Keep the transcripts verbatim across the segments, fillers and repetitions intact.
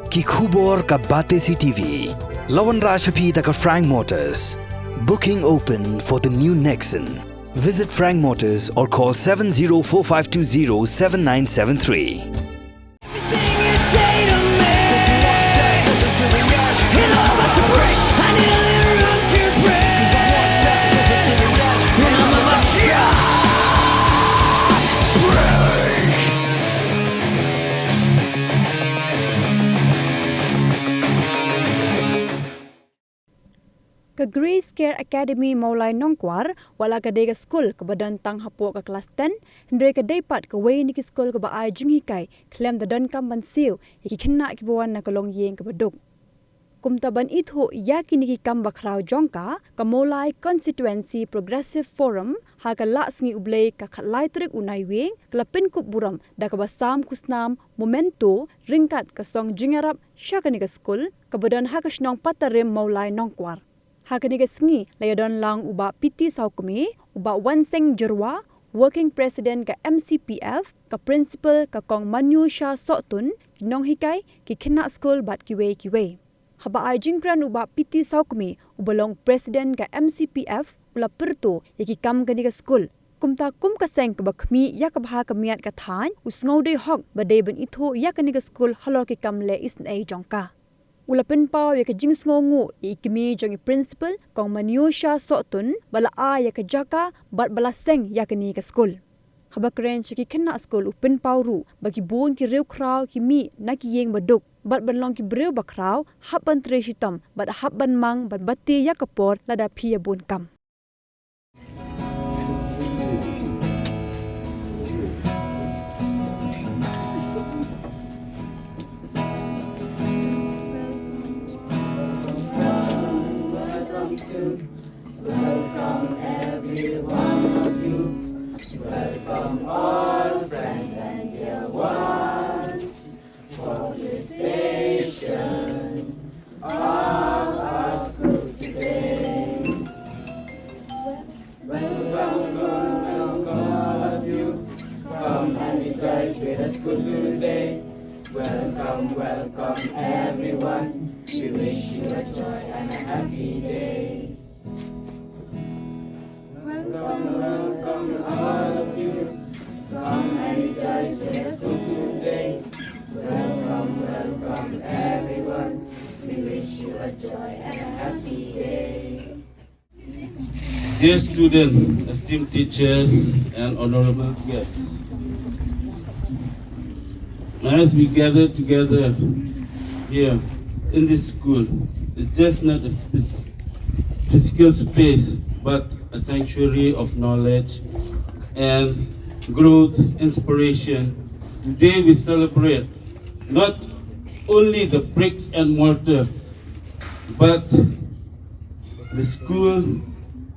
Ki khubor ka Batesi T V. La wanrah sha phi da ka Frank Motors. Booking open for the new Nexon. Visit Frank Motors or call seven zero four five two zero seven nine seven three. Ka Grace Care Academy Mawlai Nongkwar, wat la ka dei ka skul kaba don tang hapoh ka klas ten, hynrei ka dei pat kawei na ki skul kaba ai jinghikai khlem da donkam ban siew ïa ki khynnah kiba wan na ka longïing kaba duk. Kumta ban ithuh ïa kine ki kam bakhraw jong ka, ka Mawlai Constituency Progressive Forum ha ka Laisngi U Blei ka khatlai tarik u Naiwieng ka la pynkup burom da kaba sam khusnam memento ryngkat ka song jingïarap sha kane ka skul kaba don ha ka shnong Patarim Mawlai Nongkwar. Ha kane ka sngi la ïadon lang u Bah P T Sawkmie, u Bah Wanseng Jyrwa, Working President ka M C P F, ka Principal ka Kong Manyusha Sohtun, ki nonghikai, ki khynnah skul bad kiwei kiwei. Haba ai jingkren u Bah P T Sawkmie, uba long President ka M C P F, u la pyrto ïa ki kam kane ka skul. Kumta kum ka seng kaba khmih ïa ka bha ka miat ka thaiñ, u sngewdei hok ba dei ban ithuh ïa kane ka skul halor ki kam leh isynei jong ka. U la pynpaw ïa ka jingsngewnguh ïa i kmie jong i Principal, Kong Manyusha Sohtun, ba la ai ïa ka jaka bad ba la seng ïa kane ka skul. Haba kren sha ki khynnah skul u pynpaw ruh ba ki bun ki riewkhraw ki mih na ki ïing ba duk bad ban long ki briew bakhraw, hap ban trei shitom bad hap ban mang ban batai ïa ka por lada phi ïa bun kam. Welcome every one of you. Welcome all friends and dear ones for the station of our school today. Welcome, welcome, welcome all of you. Come and rejoice with us school today. Welcome, welcome everyone. We wish you a joy and a happy day. Welcome, welcome all of you. Come and rejoice with us school today. Welcome, welcome everyone. We wish you a joy and a happy day. Dear students, esteemed teachers, and honorable guests, as we gather together here in this school, it's just not a spec- physical space, but a sanctuary of knowledge and growth, inspiration. Today we celebrate not only the bricks and mortar, but the school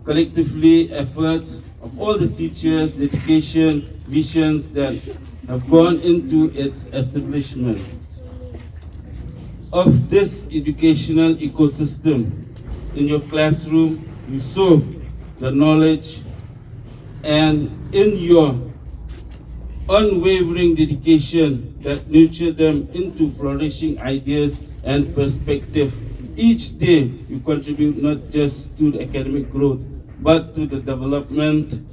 collectively efforts of all the teachers, dedication, visions that have gone into its establishment of this educational ecosystem. In your classroom, you sow the knowledge, and in your unwavering dedication that nurture them into flourishing ideas and perspective. Each day, you contribute not just to the academic growth, but to the development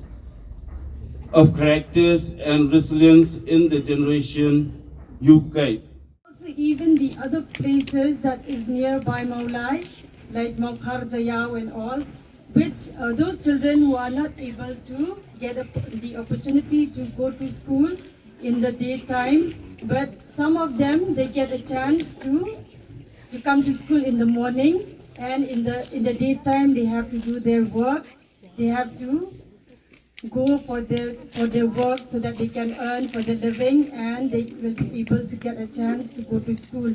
of characters and resilience in the generation you guide. Also, even the other places that is nearby Mawlai, like Mawkhar, Jaïaw and all, which, uh, those children who are not able to get a, the opportunity to go to school in the daytime, but some of them, they get a chance to, to come to school in the morning, and in the, in the daytime, they have to do their work. They have to go for their, for their work so that they can earn for their living and they will be able to get a chance to go to school.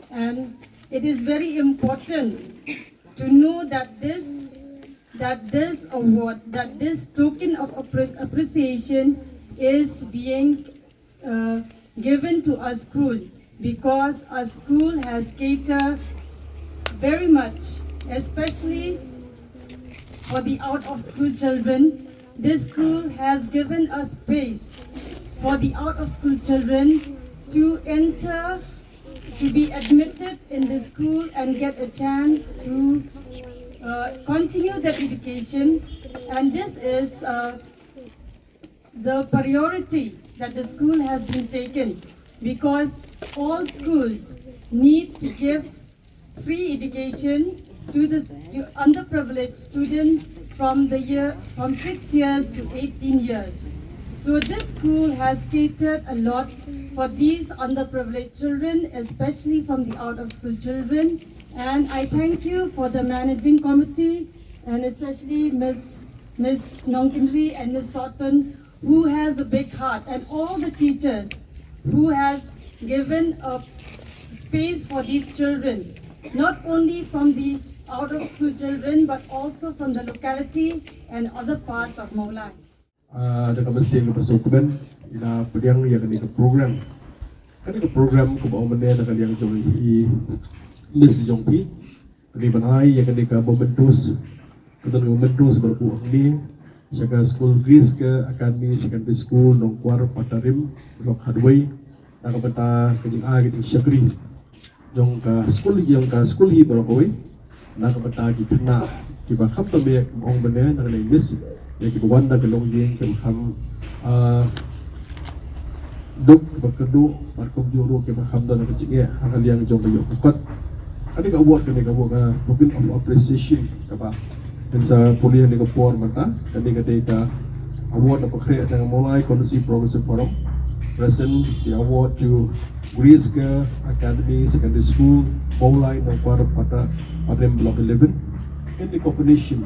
And it is very important to know that this, that this award, that this token of appre- appreciation is being uh, given to our school, because our school has catered very much, especially for the out of school children. This school has given a space for the out of school children to enter to be admitted in the school and get a chance to uh, continue their education. And this is uh, the priority that the school has been taken, because all schools need to give free education to the to underprivileged student from the year from six years to eighteen years. So this school has catered a lot for these underprivileged children, especially from the out of school children. And I thank you for the managing committee, and especially Miss Miss Nongkinri and Miss Sawton, who has a big heart, and all the teachers who has given a space for these children, not only from the out of school children but also from the locality and other parts of Mawlai. Ah, da ka mynsiem kaba sngewkmen, ïa pdiang ïa kane ka program. Kane ka program kaba ong mynne na ka liang jong i Miss jong phi. Kane ban ai ïa kane ka mementos, ka don ka mementos ba la buh hangne sha ka skul Grace Care Academy Secondary School, Nongkwar Patarim, Block Hardway, na ka bynta ka jingai ka jingshakri jong ka skul, jong ka skul hi baroh kawei, na ka bynta ki khynnah kiba kham tam eh, ong mynne na ka liang Miss, ïa kiba wan da ka longïing kiba kham, ah, duk, kiba kyrduh, bad kumjuh ruh kiba kham don ka jingeh ha ka liang jong ka ïoh ka kot. Kane ka award, kane ka award, ka token of appreciation kaba ngin sa pule ha kane ka por mynta. Kane ka dei ka award ba la pynkhreh da ka Mawlai Constituency Progressive Forum, present the award to Grace Care Academy Secondary School, Mawlai, Nongkwar Pata-, Patarim, Block eleven, in recognition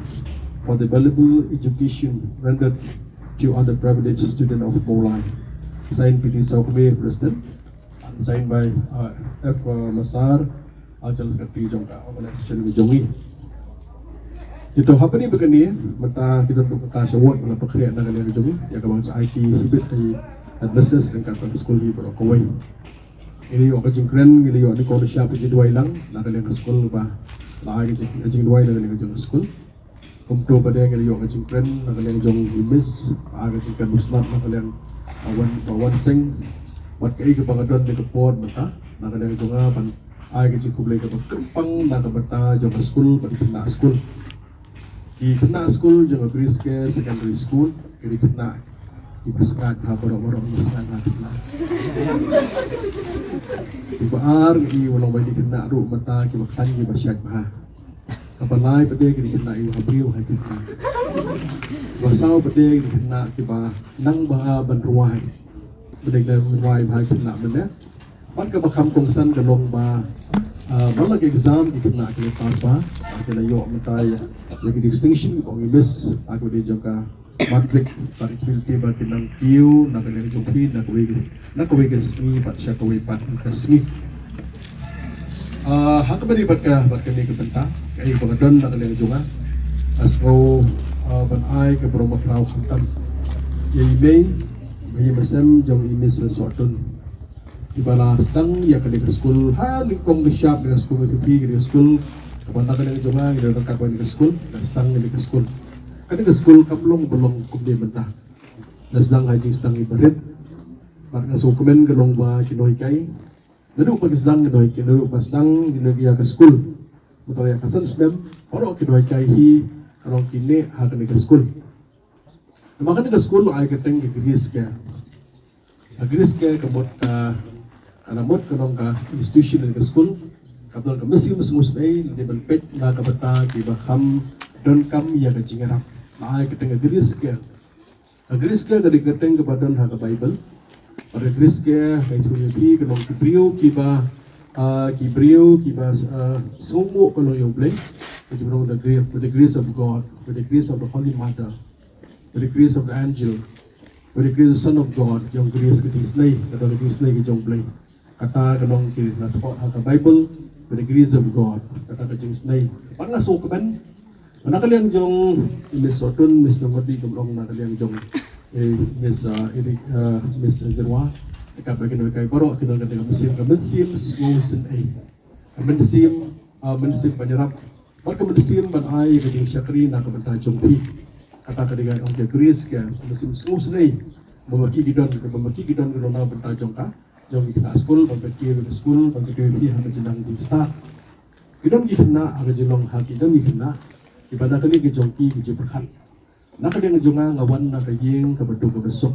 for the valuable education rendered to underprivileged student of Mawlai. Signed, P T Sawkmie, President, and signed by, uh, F, uh, Masar, uh, General Secretary jong ka organization ka jong ngi. Te to, ha kaba ïadei bad kane, mynta ki don ruh ka cash award ba la pynkhreh na ka liang ka jong ngi, ïa kaba ngan sa ai ki shibit ki headmistress ryngkat bad ka skul hi baroh kawei. Ngi la ïoh ka jingkren, ngi la ïoh, nyngkong nyngshap ngi duwai lang na ka liang ka skul ba la ai ka jing, ka jingduwai na ka liang ka jong ka skul. Kumto pat de ngi la ïoh ka jingkren na ka liang jong i Miss, ba ai ka jingkren ba smat na ka liang, ah, wan, ba wan seng. Bad kaei kaba nga don ha kane ka por mynta na ka liang jong nga ban ai ka jingkhublei kaba kyrpang na ka bynta jong ka skul bad ki khynnah skul. Ki khynnah skul jong ka Grace Care Secondary School ki dei ki khynnah kiba sngewbha baroh baroh, kiba sngewbha khynnah. Kiba ar, ki ba long ba dei ki khynnah ruh mynta kiba khlaiñ, kiba shait bha. Kaba lai pat de ki dei ki khynnah kiba ha briew ha khynnah. Kaba saw pat de ki dei ki khynnah kiba nang bha ban rwai. Ba dei ki la rwai bha ki khynnah mynne. Bad kaba kham kongsan ka long ba, ah, man la ka exam ki khynnah ki la pass bha, ki la ïoh mynta ïa, ïa ki distinction, ong i Miss, ha kaba dei jong ka matric, bad ki ability ba ki nang kiew na ka liang jong phi na kawei, na kawei ka sngi bad sha kawei pat ka sngi. Ah, ha kaba dei bad ka, bad kane ka bynta, kaei ba nga don na ka liang jong nga, nga sngew, ah, ban ai ka burom bakhraw khamtam ïa i mei, ba ïa i mei sem jong i Miss Sohtun. Kiba la sdang ïa kane ka skul, ha nyngkong nyngshap kane ka skul, ka skul, kaba na kane ka jong nga, ngi la ryngkat bad kane ka skul, la sdang kane ka skul. Kane ka skul kam long ba long kumne mynta. La sdang ha jingsdang iba rit. Bad nga sngewkmen ka long ba ki nonghikai, naduh ba ki sdang ki nonghikai, naduh ba sdang ki nonghikai ïa ka skul, mynta ïa ka san snem, baroh ki nonghikai hi ka long kine ha kane ka skul. Namar kane ka skul ai ka kyrteng ka Grace Care. Ka Grace Care ka mut ka, ka la mut ka long ka institution ka skul. Ka don ka mynsiem sngewsynei lane ban peit na ka bynta kiba kham donkam ïa ka jingïarap. La ai ka kyrteng ka Grace Care. Ka Grace Care ka dei ka kyrteng kaba don ha ka Bible. Bad ka Grace Care ka ïathuh ïa phi ka long ki briew kiba, ah, ki briew kiba, ah, sngewnguh ka long ïa U Blei. Ka jingmut ka long the grace, by the grace of God, by the grace of the Holy Mother, by the grace of the angel, by the grace of the Son of God, ïa ka Grace ka jingisynei, ka don ka jingisynei ka jong U Blei. Kata ka long ki la thoh ha ka Bible, by the grace of God, kata ka jingisynei. Bad nga sngewkmen, na ka liang jong i Miss Sohtun, Miss Nongkynrih, kaba long na ka liang jong, eh, Miss, ah, Eric, ah, Miss Jyrwa, ka ba ki nonghikai baroh ki don ka mynsiem, ka mynsiem sngewsynei. Ka mynsiem, ah, mynsiem ban ïarap. Bad ka mynsiem ban ai ka jingshakri na ka bynta jong phi. Kata ka dei ka ong ka Grace Care, ka mynsiem sngewsynei. Ba ma ki ki don, ba ma ki ki don ka long na ka bynta jong ka, jong ki khynnah skul, ban pynkiew ïa ka skul, ban pynkiew ïa phi ha ka jingnang jingstad. Ki don ki khynnah ha ka jinglong ha ki don ki khynnah kiba na ka liang ka jong ki ki jingpyrkhat. Na ka liang jong nga, nga wan na ka ïing kaba duk kaba suk.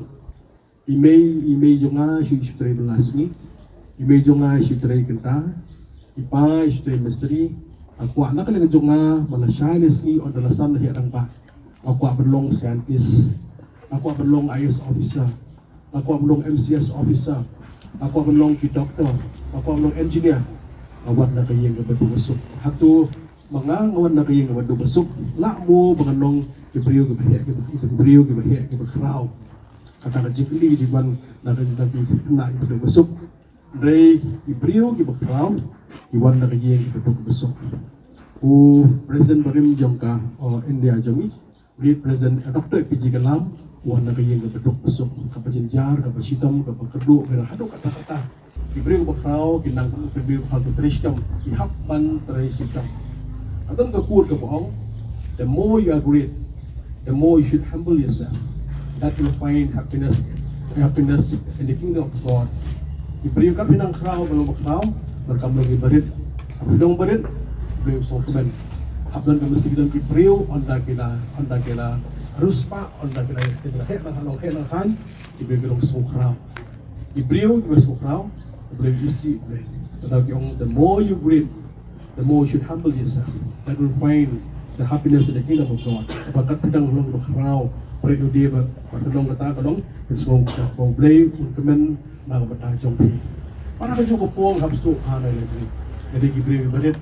I mei, i mei jong nga shu, shu trei bylla sngi. I mei jong nga shu trei kynta. I pa shu trei mistri. Nga kwah na ka liang jong nga ba la shai la sngi, ynda la san la heh rangbah, nga kwah ban long scientist. Nga kwah ban long I A S officer. Nga kwah ban long M C S officer. Nga kwah ban long ki doctor. Nga kwah ban long engineer. Nga wan na ka ïing kaba duk kaba suk. Hato ma nga, nga wan na ka ïing kaba duk kaba suk, lah mo ba ngan long ki briew kiba heh, kiba, ki briew kiba heh, kiba khraw? Kata ka jingkylli ka jingwan na ka, na ki khynnah kiba duk kaba suk. Hynrei ki briew kiba khraw ki wan na ka ïing kaba duk kaba suk. U President barim jong ka, uh, India jong ngi, u late President, uh, Doctor A P J Kalam, u wan na ka ïing kaba duk kaba suk, kaba jynjar, kaba shitom, kaba kyrduh, kaba haduh katta katta. Ki briew ba khraw ki nang, ki briew ba khraw ki trei shitom, ki hap ban trei shitom. Ka don ka quote kaba ong, "The more you are great, the more you should humble yourself. That you find happiness, happiness in the kingdom of God." Ki briew, katba phi nang khraw, ba long ba khraw, bad kam long ki barit. Haba phi long barit, briew sngewkmen. Hap don ka mynsiem, don ki briew ynda ki la, ynda ki la riewspah, ynda ki la, ki la heh nang ha, heh nang ha, ki briew ki long sngewkhraw. Ki briew kiba sngewkhraw, U Blei u isih, U Blei. Kata ki ong, "The more you great, the more you should humble yourself. That will find the happiness in the kingdom of God." Ba kat phi dang long ba khraw, pyrshah ïa u dei ba, ba ka long kata ka long, phin sngew ba U Blei un kmen na ka bynta jong phi. Para ka jong ka pong hap sdang ha na ka jong. Nga dei ki briew kiba rit.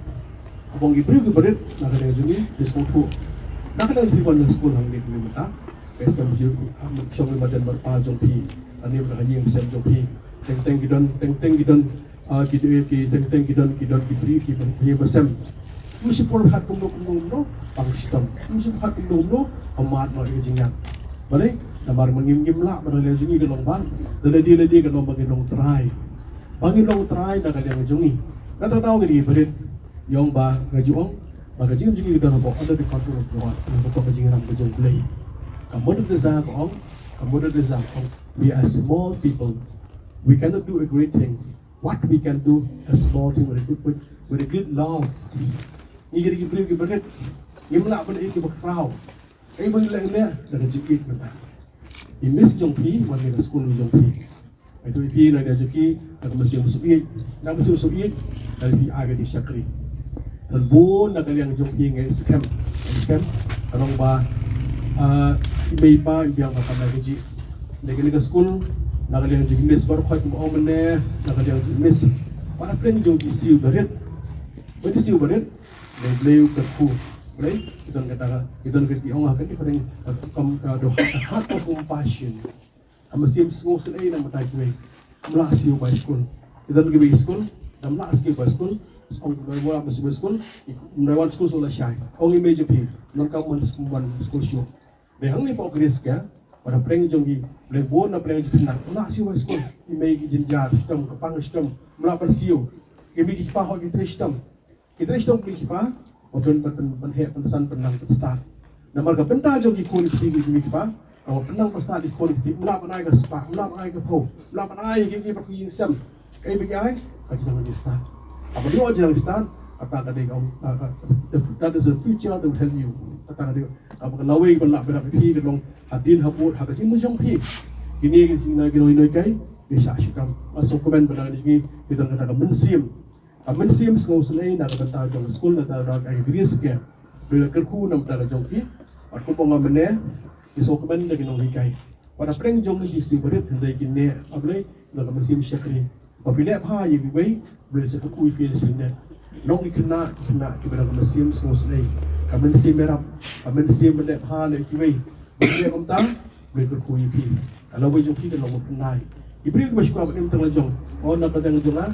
Haba ong ki briew kiba rit, na ka jong ngi, phi sngewthuh. Na ka jong phi wan na skul hangne mynta. Ka skul jong, ah, shong ïa marjan marpa jong phi. Ani ba ka ïing sem jong phi. Teng teng ki don, teng teng ki don, ah, ki don, ki teng teng ki don, ki don ki briew kiba, kiba sem. Ym shym pyrkhat kumno kumno kumno, pang shitom. Ym shym pyrkhat kumno kumno, pang mad noh ïa ka jingïap. Balei? Namar ma ngim, ngim lah, ba na ka liang jong ngi ka long ba, da lade lade ka long ba ngin long trai. Ba ngin long trai na ka liang jong ngi. Kata ka daw ngi dei ki barit. Ïa ong ba nga ju ong ba ka jingim jong ngi ka don hapoh under the control of God. Hapoh ka jingïarap ka jong U Blei. Ka Mother Teresa ka ong, ka Mother Teresa ka ong, "We are small people. We cannot do a great thing. What we can do, a small thing with a good, with, with a great love." Ngi ki dei ki briew kiba rit. Ngim lah ban ïeit kiba khraw. Kaei ba ngi leh, ngi leh da ka jingïeit mynta. I miss jong phi wan na ka skul jong phi. Ïa tu i phi na ka jong ki, na ka mynsiem sngewsih, na ka mynsiem sngewsih, na ka phi ai ka jingshakri. Don bun na ka liang jong phi ngi skhem, ngi skhem. Ka long ba, ah, i mei i pa im biang ba ka mai ka jingim. Na kane ka skul, na ka liang jong ki miss baroh khoit, ong mynne, na ka liang jong ki miss. Ba na pdeng jong ki siew barit. Ba ki siew barit. Blei, Blei u kyrkhu. Blei, ki don kata ka, ki don kata ki ong ha kane ka phareng, ka, ka, ka, the heart of compassion. Ka mynsiem sngewsynei na ka bynta kiwei. Ym lah siew bai skul. Ki don kiwei skul, ym lah siew bai skul. Ong, ym lah siew bai skul, ym lah wan skul shuh lashai. Ong i mei jong phi, ym donkam wan skul shuh. Dei hangne hapoh Grace Care, ba na pdeng jong ki, Blei, bun na pdeng jong ki khynnah, ym lah siew bai skul. I mei ki jynjar shitom, ka pang shitom, ym lah ban siew. Ki mei ki kpa hooid ki trei shitom. Ki trei shitom ki mei ki kpa, ban, ban, ban, ban heh, ban san, ban nang, ban stad. Namar ka bynta jong ki khun ki kti ki mei ki kpa, ka ban nang ban stad ki khun ki kti, ym lah ban ai ka spah, ym lah ban ai ka phew, ym lah ban ai ki, ki baroh ki ïing sem. Kaei ba ki ai, ka jingnang jingstad. Haba ïoh jingnang jingstad, kata ka dei ka, ka, ka, that is the future that will help you. Kata ka dei, kaba ka lawei ban lah ban ïarap ïa phi ka long hadien habud, ha ka jingmut jong phi. Kine ki jingna ki nongïaleh kai, ki shah shitom. Nga sngewkmen ba na ka jong ngi, ki don kata ka mynsiem. Ka mynsiem sngewsynei na ka bynta jong ka skul, na ka bynta ka Grace Care. Blei la kyrkhu na ka bynta ka jong ki. Bad kumba nga mynne, ngi sngewkmen da ki nonghikai. Bad na pdeng jong ngi ki siew barit, hynrei kine, A Blei, na ka mynsiem shakri. Ba phi leh bha ïa kiwei, Blei sa kyrkhu ïa phi sa lyndet. Long ki khynnah, ki khynnah kiba don ka mynsiem sngewsynei. Ka mynsiem ïarap, ka mynsiem ban leh bha ïa kiwei. Ba phi leh kumta, Blei kyrkhu ïa phi. Ka lawei jong phi ka long ba pynlait. Ki briew kiba shu kwah ban im tang la jong. Oh, na ka liang jong nga,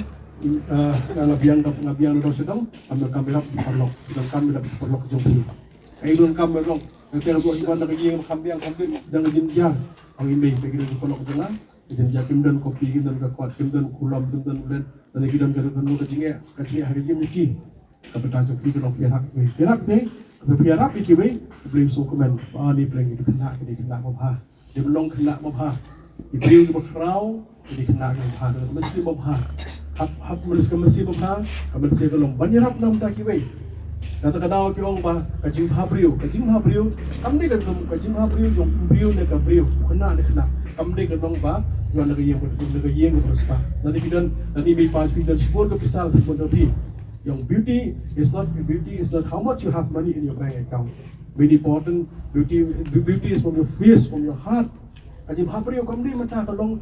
ah, nga biang, nga biang na dong sha dong, kam, kam ïarap ki paralok. Kam ïarap ki paralok jong phi. Kaei ba kam ïarap. Nga te ruh ki wan na ka ïing ba kham biang, kham biang, dang ka jynjar. Ong i mei, peit ki don ki paralok jong nga. Ka jynjar, kim don kopi, kim don ka kot, kim don kulom, kim don ulen. Lane ki don ka, don ka jingeh, ka jingeh ha ka jingim ki. Ka bynta jong phi ka long phi ïarap kiwei. Phi ïarap kiwei, ka phi ïarap ïa kiwei, ka Blei u sngewkmen. Ba ni pdeng ki khynnah, ki khynnah babha. Dei ban long khynnah babha. Ki briew kiba khraw, ki dei khynnah kiba bha, ka mynsiem ba bha. Hap, hap myns-, ka mynsiem ba bha, ka mynsiem ka long ban ïarap na ka bynta kiwei. Kata ka daw ki ong ba ka jingbha briew, ka jingbha briew, kam dei ka, ka jingbha briew jong u briew ne ka briew, u khynnah ne khynnah. Kam dei ka long ba ïoh na ka ïing, na ka ïing kaba spah. Lane ki don, lane i mei i pa ki don shibun ka pisa la thik bun ka phi. Ïa, beauty is not, beauty is not how much you have money in your bank account. Very important, beauty, beauty is from your face, from your heart. Ka jingbha briew kam dei mynta ka long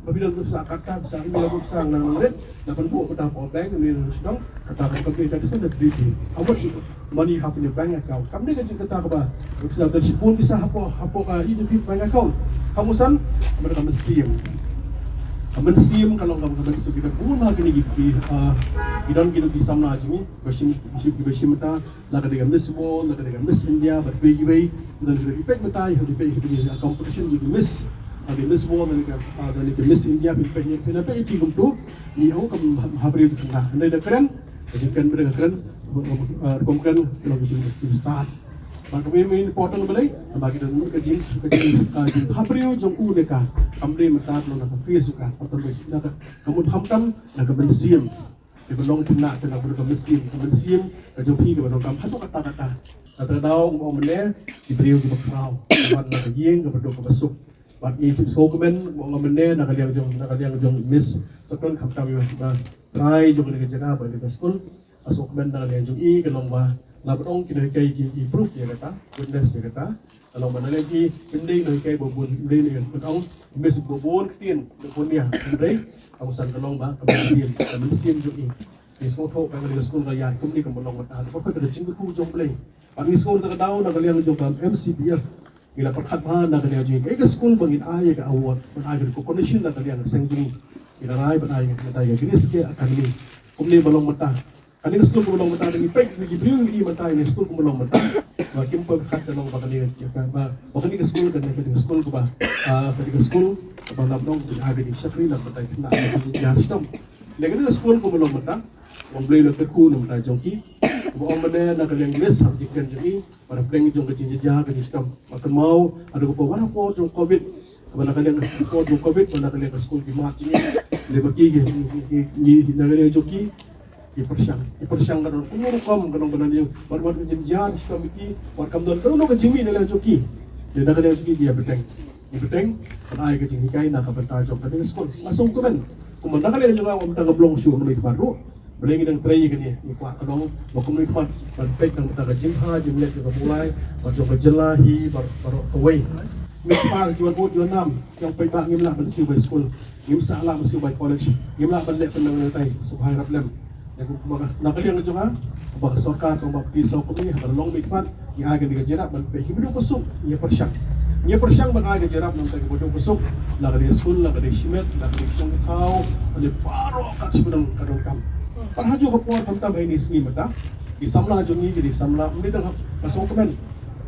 ba phi don pisa katta, pisa, phi don pisa ngan rit, la pynbud mynta hapoh bank, ne sdang, kata ka kam dei, that is not the beauty. How much money you have in your bank account. Kam dei ka jing kata kaba pisa don shibun pisa hapoh, hapoh ka, i, i bank account. Ka mut san, ka mynsiem. Ka mynsiem ka long ka, ka mynsiem, kita bun ha kine ki, ki, ah, ki don ki, ki samla jong ngi, ba shim, shim, ba shim mynta, la ka dei ka Miss World, la ka dei ka Miss India, bad kiwei kiwei, la ka dei ka peit mynta, ha dei peit, ha dei ka competition ki Miss, ha dei Miss World, la ka, ah, la ka Miss India, peit, peit, peit, peit, peit, kumto, ngi ong ka bha, bha briew ka, hynrei da kren, ka jingkren ba da kren, ah, rukom kren, ka long ka jing, jingstad. Bad ka mih, mih important balei, ba ki don ka jing, ka jing, ka jingbha briew jong u ne ka, kam dei mynta na ka face u ka, ka tam na ka, ka mut khamtam na ka mynsiem. Te ba long khynnah te na ka mynsiem, ka mynsiem ka jong phi kaba donkam haduh katta katta. Kata ka daw, ong mynne, ki briew kiba khraw, wan na ka ïing kaba duk kaba suk. Bad ngi sngewkmen, ong mynne, na ka liang jong, na ka liang jong Miss Saturn, khamtam ïa ba trai jong kane ka jaka bad ka skul. Nga sngewkmen na ka liang jong i, ka long ba la ban ong ki nonghikai ki, ki proof ïa kata, witness ïa kata. Ka long ba na lei ki, ym dei nonghikai ba bun, ym dei nonghikai ba bun, ong Miss ba bun ktien, ba bun ïa, hynrei ka mut san ka long ba ka mynsiem, ka mynsiem jong i. Ngi sngewthuh ba kane ka skul ka ïaid kumne, ka long mynta, ka long ka jingkyrkhu jong U Blei. Bad ngi sngew na ka daw na ka liang jong ka M C P F, ngi la pyrkhat bha na ka liang jong i, kaei ka skul ba ngin ai ïa ka award, ban ai ka recognition na ka liang ka seng jong i. Ngi la rai ban ai ïa ka Grace K Academy. Kumne ba long mynta. Kane ka skul kaba long mynta, ngi peit, ngi briew ngi mynta, kane ka skul kaba long mynta. Ba kim pyrkhat ka long ba kane ka, ba, ba kane ka skul, kane ka skul kaba, ah, kane ka skul kaba la long, ah, ka jingshakri na ka bynta ki khynnah, ka jingïar shitom. Kane ka skul kaba long mynta, U Blei u la kyrkhu na ka bynta jong ki. Kaba ong mynne na ka liang Miss, ha ka jingkren jong i, ba na pdeng jong ka jingjynjar ka jingshitom. Ba kynmaw, haduh ka por, wat ha ka por jong Covid. Kaba na ka liang ka por jong Covid, ba na ka liang ka skul ki mad jingim. Lei ba ki, ki, ki, ki, na ka liang jong ki, ki pyrshang. Ki pyrshang ka don kumno rukom, ka don ka don ïa, wat, wat ka jingjynjar shitom ïa ki, wat kam don kano kano ka jingmih na ka liang jong ki. Lei na ka liang jong ki, ki ïa bteng. Ngi bteng, ban ai ka jinghikai na ka bynta jong kane ka skul. Nga sngewkmen. Kumba na ka liang jong nga, ym tang ka Blong shuh, na ka bynta ruh. Balei ngi dang trei ïa kane, ngi kwah ka long ba kum ngi khmat ban peit na ka bynta ka jingbha jingmiat jong ka Mawlai, bad jong ka jylla hi, bad baroh kawei. Ngi kwah juan bud juan nam, ïa peit ba ngim lah ban siew bai skul, ngim sah lah ban siew bai college, ngim lah ban leh pynlong nangtai, sngewbha ïarap lem. Ïa kumba na ka liang jong nga, ba ka sorkar, kumba phi sngewkmen, haba long mih khmat, ngi ai kane ka jingïarap ban peit hi ba duk ba suk, ngi pyrshang. Ngi pyrshang ban ai ka jingïarap na ka bynta kaba duk ba suk, la ka dei skul, la ka dei shimet, la ka dei shong thaw, la ka dei baroh kat shibun ka donkam. Bad ha kajuh ka por khamtam ha kine ki sngi mynta, ki samla jong ngi ki dei samla, ym dei tang ha, nga sngewkmen.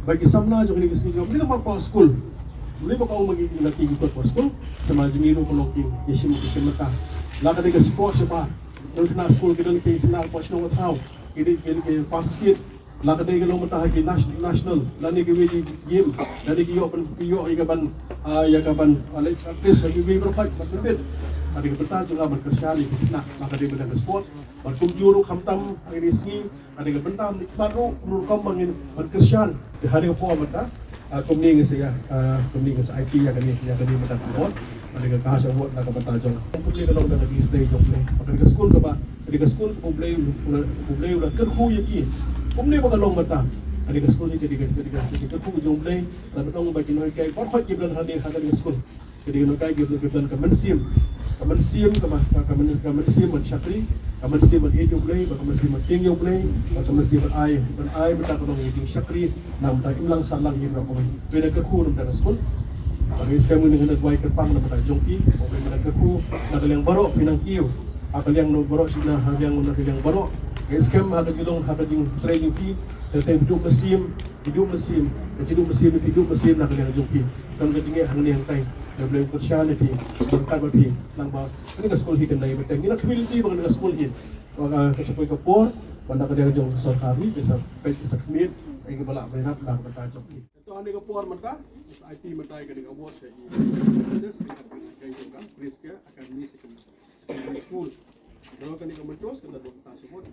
Ba ki samla jong ngi ki sngi jong, ym dei tang ha ka por skul. Ym dei ba ka ong ba ngi na ki ki por skul, samla jong ngi ruh ka long ki, ki shim, ki shim mynta. La ka dei ka sport shabar. Don khynnah skul ki don ki khynnah por shnong thaw. Ki dei ki, ki participate. La ka dei ka long mynta ha ki nas-, national, lane kiwei ki game, lane ki ïoh ban, ki ïoh ïa ka ban, ah, ïa ka ban, ah, leh practice ha kiwei baroh khoit, ban pynbit. Ka dei ka bynta jong nga ban kyrshan ïa ki khynnah, la ka dei bynta ka sport. Bad kumjuh ruh khamtam ha kine ki sngi, ka dei ka bynta ki khmat ruh, ruh rukom ba ngin ban kyrshan. Te ha kane ka por mynta, ah, kumne ngi sa ïa, ah, kumne ngi sa aiti ïa kane, ïa kane mynta ka award. Kane ka cash award na ka bynta jong. Kumne ka long da ka jingstad jong U Blei. Kane ka skul kaba, kane ka skul kaba U Blei, U Blei u la kyrkhu ïa ki. Kumne ba ka long mynta. Kane ka skul hi kane ka, kane ka, kane ka kyrkhu jong U Blei. La ba long ba ki nonghikai baroh khoit ki don hangne ha kane ka skul. Kane ki nonghikai ki don ka mynsiem. Ka mynsiem kaba, ka, ka myn-, ka mynsiem ban shakri. Ka mynsiem ban ïeit ïa U Blei, ba ka mynsiem ban tieng ïa U Blei, ba ka mynsiem ban ai, ban ai mynta ka long ïa ka jingshakri. Na ka bynta imlang sahlang ïa baroh kawei. Phi na ka kyrkhu na ka bynta ka skul. Ba ngi skhem ngi na ka duwai kyrpang na ka bynta jong phi. Ba phi na ka kyrkhu na ka liang baroh phi nang kiew. Ha ka liang baroh shisha, ha ka liang, na ka liang baroh. Ngi skhem ha ka jinglong, ha ka jingtrei jong phi. Te te phi duh mynsiem, phi duh mynsiem. Ka jingduh mynsiem, phi duh mynsiem na ka liang jong phi. Don ka jingeh hangne hangtai. Te U Blei u kyrshan ïa phi. Bad kat ba phi nang ba kane ka skul hi kan dei ba te ngi na community ba kane ka skul hi. Ba ka, ka sa poi ka por ba na ka liang jong ka sorkar hi, ka sa peit, ka sa khmih ïa kiba lah ban ïarap na ka bynta jong phi. Kane ka por mynta, sa ai mynta kane ka award sha i Princess, ka Princess Academy Secondary School. Dei kane ka mynta, ka da dok ta support.